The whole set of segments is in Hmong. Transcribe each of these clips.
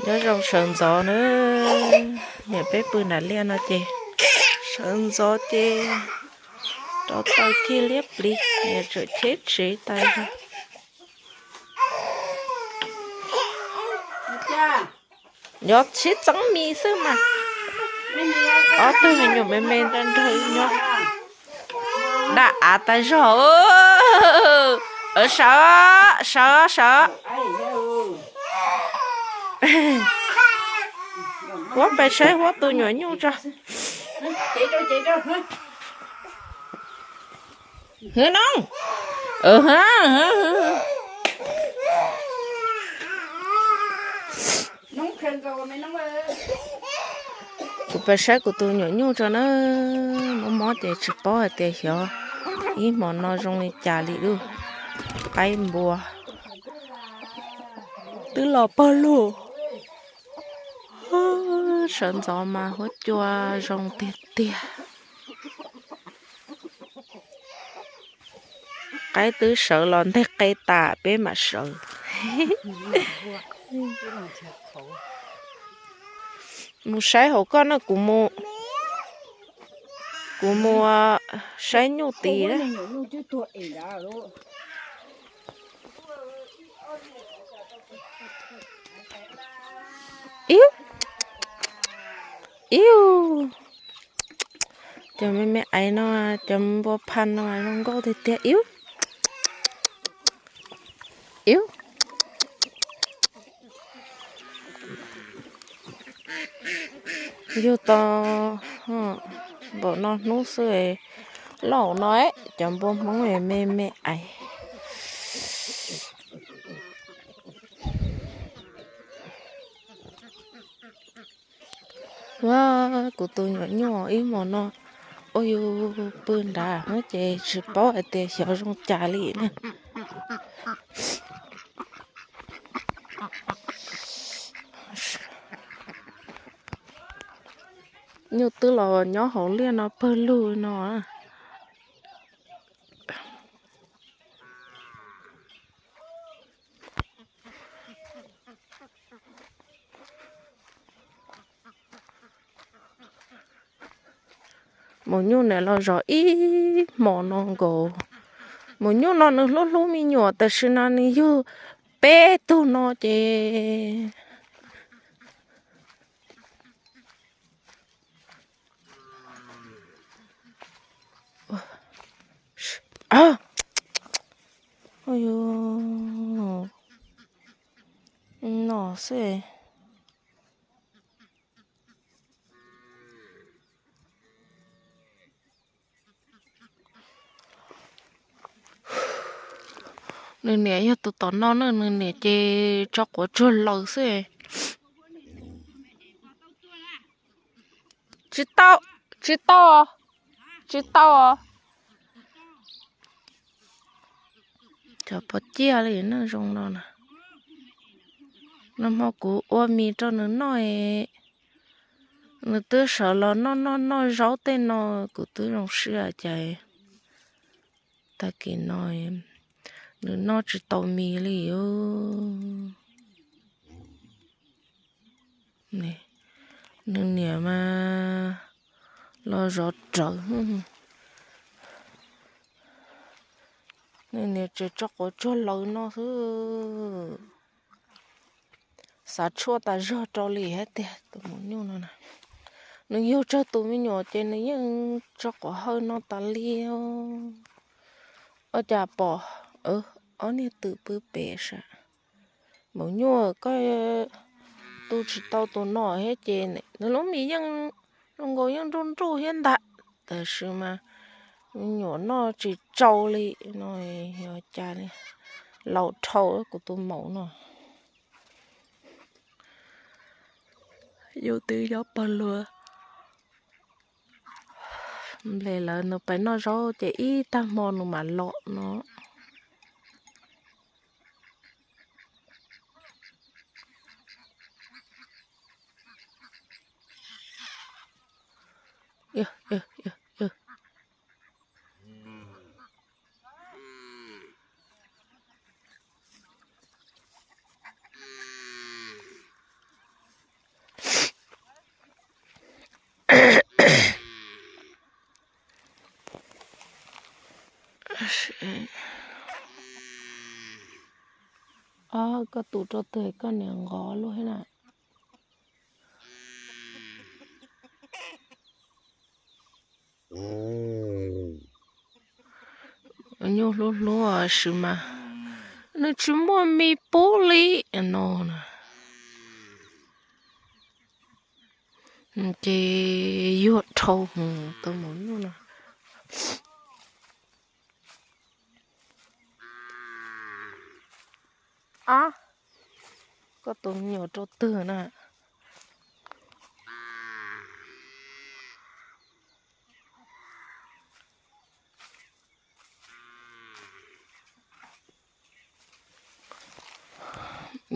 Nyob zoo sawv ntxov na, niam peb pw nram liaj no ces sawv ntxov ces rau taws kiag liab pliv, niam tseem cheb tsev tas zog. Yog sib txeeb mis xwb mas. Ob tug me nyuam me me nrog nrog nyob. Daj av tas zog. Sawv, sawv, sawv. Huab pes saib huab tus nyuam nyuj tso. Hwv no. Kuv pes saib kuv tus nyuam nyuj tso na. Mob mob ces tsis paub hais tias xyov ib hmo no zoo li cas li lub qaib npua. Twb los pawg lug. Sawv ntxov mas huab cua zoo tiag tiag. Qaib twb sawv los nteg qe tas peb mam sawv. Mus saib hauv koj na, kuv mus, kuv mus saib nyuj tid. Iu, iu. Cov me me aiv no, cov npua phas no zoo nkauj tiag tiag. Iu, iu. Yug tau npaum no hnub xwb, lauj no cov npua Hmoob me me aiv. Ua, kuv tus nyuam nyuj ib hmos no ua yus pw nrad ces tsis paub hais tias xyov zoo cas li na. Nyuj twb los nyob hauv liaj no pawg lug no. Maum nyuj nim los zov ib hmos no nkaus. Maum nyuj no nws hlub hlub me nyuam tab sis no nws yug peb tug no ces no xwb. Nws niam yog tus tom no na, nws niam ces tso quav tsuag laws xwb. Tsis tau, tsis tau, tsis tau. Cov pov ciaj li na zoo no na. Nag hmo kuv ua mis rau nws noj, nws twb sawv los noj noj noj zaub tej no, kuv twb zoo siab cas tag kis no nws noj tsis tau mis li. Nws niam mas los zov rawv. Nws niam tseem tso quav tsuag laws no xwb. Xav tshuaj tas zog rau li hais tias tus maum nyuj no na, nws yug tsawg tus me nyuam ces nws yeej tso quav hawj no tas li. Ua cas pom ob niag twm pw pem sav. Maum nyuj, koj tu tsis tau tus no thiab ces nws lub mis yeej zoo nkaus yeej nruj nruj thiab ntag, tab sis mas me nyuam noj tsis tsau li no. Yog cas li, laus dhau kuv tus maum no. Yus twb nyob pawg lug. Nplej lawv nws pais noj zaub ces ib tag hmo nws mam los no. Ob, koj tus rau twg koj niam nqov luaj thiab na. Nyuj hlub hlub tab sis mas nws tsis muaj me pub li no na. Ces yuag dhau tau maum nyuj no. Ab, koj tus me nyuam rau twg na?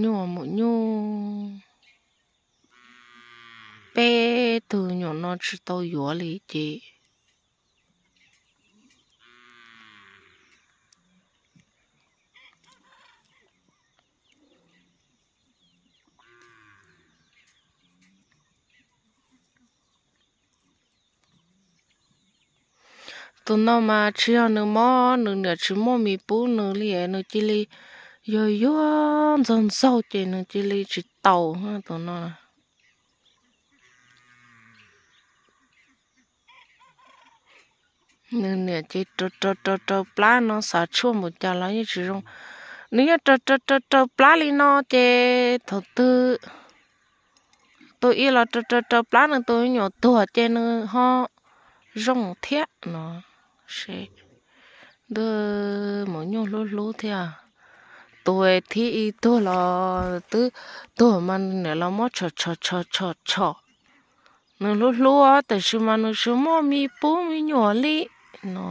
Nyuj maum nyuj, peb tug nyuam no tsis tau yuav li ces tus no mas tsis yog nws mob, nws niam tsis muaj mis pub nws li, nws cia li yuag yuag ntxaug ntxaug ces nws cia li tsis taus tus no. Nws niam ces rau rau rau plab no xav tshuaj npaum cas los yeej tsis zoo. Nws yeej rau rau rau rau plab li no ces thaum twg tus ib los rau rau rau plab nws tus me nyuam tuag ces nws ho zoo thiab no. Ntuj, maum nyuj hlub hlub thiab. Tus thib ib tuag los twb tuag mas nws niam los muab tshom tshom tshom tshom tshom. Nws hlub hlub tab sis mas nws tsis muaj me pub me nyuam li no.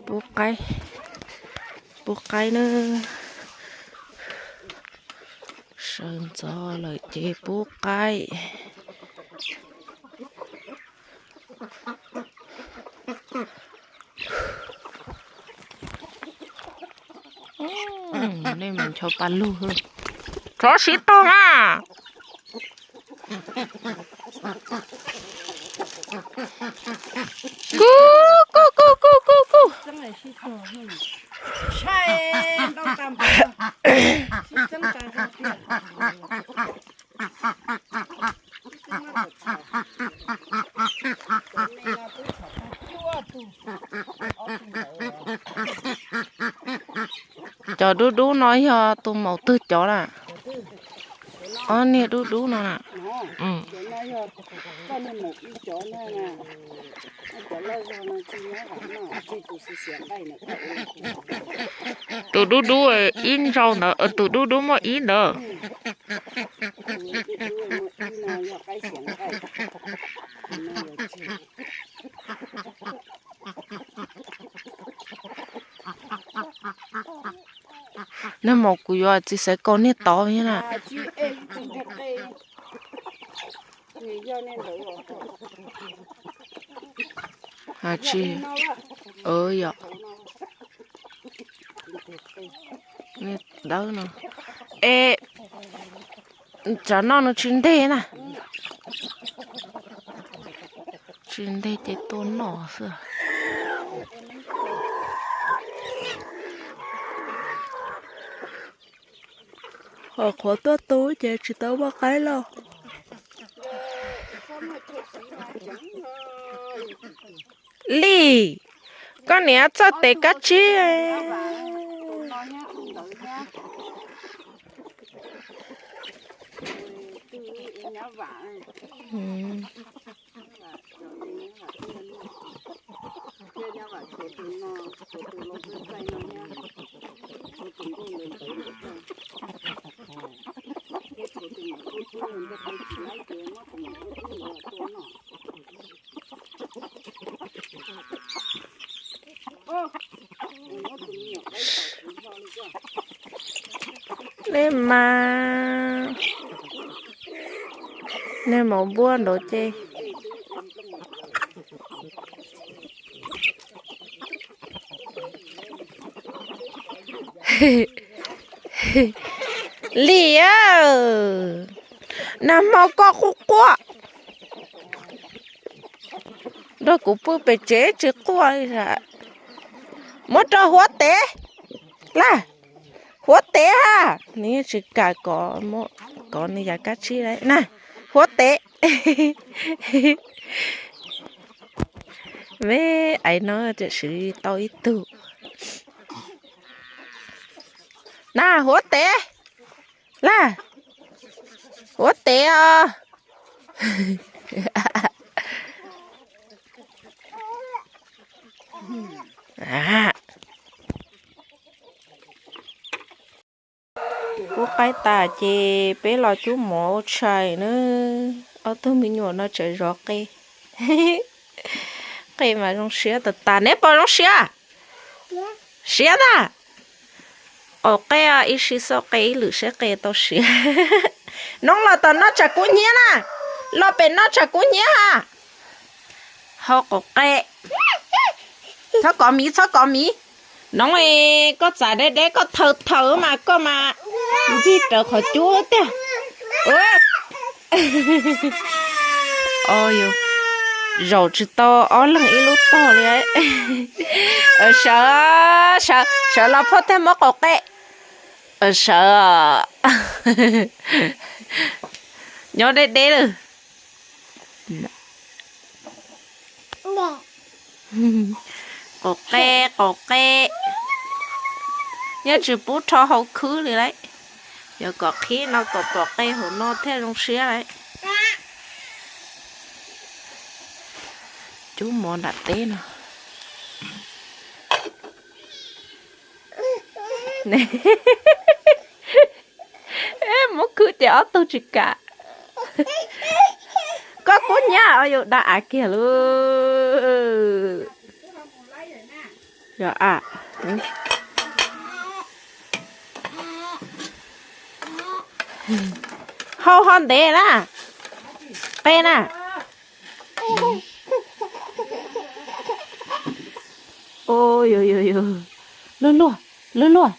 Pub qaib, pub qaib na. Sawv ntxov lawm ces pub qaib. Nej mas ncho pa lug. Rov siv tog mas. Kuj kuj kuj kuj kuj kuj. Cov dub dub no yog tus maum twg cov na? Ob niag dub dub no na. Tus dub dub ib ntsau ntawd, tus dub dub muaj ib ntawd. Nag hmo kuv yuav txiv xaiv kaus niag tod na. Tsis, yog, dawb no. Es tsam no nws tsis nteg na. Tsis nteg ces tua noj xwb. Ho qhuav tuaj tu ces tsis tau muaj qaib lauj. Lis, koj niam txawj tes kab tsib. Nej mas, nej maum npuab nraud ces. Lis, nag hmo koj quaj quaj, nrog kuv pw pem tsev tsis quaj. Muab rau Huab tev, Laj, Huab tev ha. Nws yeej tsis kam kov, kov nws yav kab tsib na. Huab tev. Me aiv no tam sim tau ib tug. Na Huab tev, Laj, Huab tev os. Kub qaib tas ces peb los cub mov ua tshais na. Ob tug me nyuam no tseem zov qe. Qe mas zoo siab tas tas, neb puas zoo siab? Siab na. Qaum qe, ib sij xauj qe ib lwm saib qe tau siav. Noob los tom noj tsam kub hnyiab na, los pem noj tsam kub hnyiab ha. Hau qaum qe. Txhob kov miv, txhob kov miv. Noob, koj txav deb deb koj thaw thaw mas koj mas ncig rawv qhov cub tiag. Zaum tsis tau ob leeg ib lub tog li. Sawv, sawv los phauj thiaj muab qaum qe. Sawv, nyob deb deb lawm. Qaum qe, qaum qe. Nyob tsis pub rho hauv khwb li lauj. Yog kom qhib no kom pom qe hauv no thiaj zoo siab lauj. Cub mov nram teb no. Muab khwb ces ob tug tsis kam. Koj kub hnyiab, yus dab av kiag lauj. Hau ho ntev na. Qe na. Luag luag, luag luag.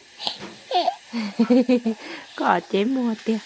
Koj cev muag tiag.